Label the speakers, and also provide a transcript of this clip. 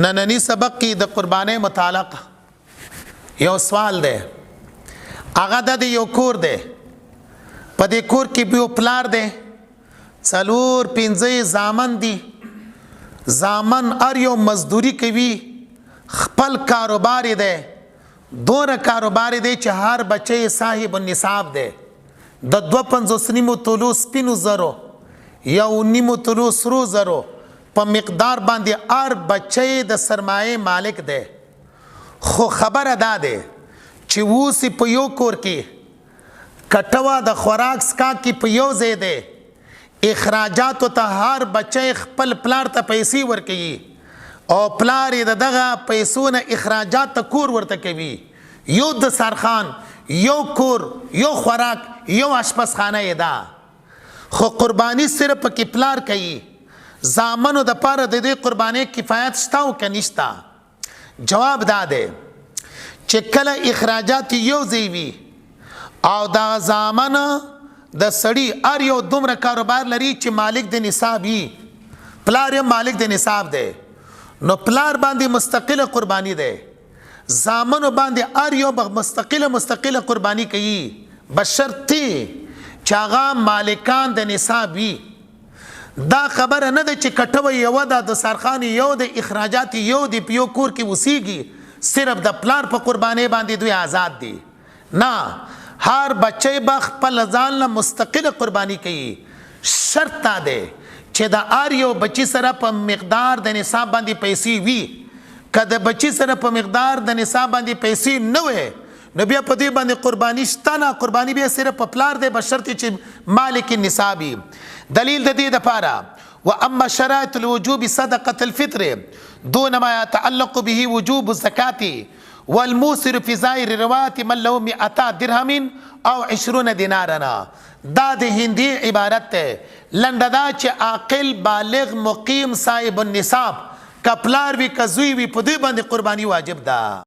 Speaker 1: نننی سبق کې د قربانۍ متعلق یو سوال دی. هغه د یو کور دی، په دې کور کې یو پلار دی، څلور پنځه زامن دي. زامن ار یو مزدوري کوي، خپل کاروبار دی، دوره کاروبار دی چې هر بچی صاحب النصاب دی. د 52 نیمو تولو سپینو زرو یو نیمو تولو سرو زرو په مقدار باندې هر بچی د سرمایې مالک دی. خو خبره دا ده چې اوس په یو کور کې کټوه د خوراک څښاک کې په یو ځای دی، اخراجاتو ته هر بچی خپل پلار ته پیسې ورکوي او پلار یې د دغه پیسو نه اخراجات ته کور ورته کوي. یو دسترخوان، یو کور، یو خوراک، یو آشپزخانه یې ده، خو قرباني صرف پکې پلار کوي. زامنو د پاره د دې قربانۍ کفایت شته او که نشته؟ جواب دا دی چې کله اخراجات یو ځای وي او دا زامن د سړي ار یو دومره کاروبار لري چې مالک د نصاب وي، پلار یې مالک د نصاب دی، نو پلار باندې مستقله قرباني ده، زامنو باندې ار یو مستقله قرباني کوي، بشرطي چې هغه مالکان د نصاب وي. دا خبره نه ده چې کټوه یوه ده، دسترخوان یو دی، اخراجات یو دی، په یو کور کې اوسیږي، صرف د پلار په قربانۍ باندې دوی آزاد دي. نه، هر بچی به خپل ځان له مستقله قرباني کوي. شرط دا دی چې د هر یو بچي سره په مقدار د نصاب باندې پیسې وي. که د بچي سره په مقدار د نصاب باندې پیسې نه وي، نو بیا په دې باندې قرباني شته نه، قرباني بیا صرف په پلار دی، بشرط چې مالک نصاب وي. دلیل د دې دپاره واما شرائط الوجوب صدقة الفطر دون ما يتعلق به وجوب الزكاة والموسر في ظاهر رواية من له 200 درهم او 20 دینارنا. دا د هندي عبارت ده. لنډه دا چې عاقل بالغ مقیم صاحب النصاب که پلار وي که زوی وي، په دوی باندې قرباني واجب ده.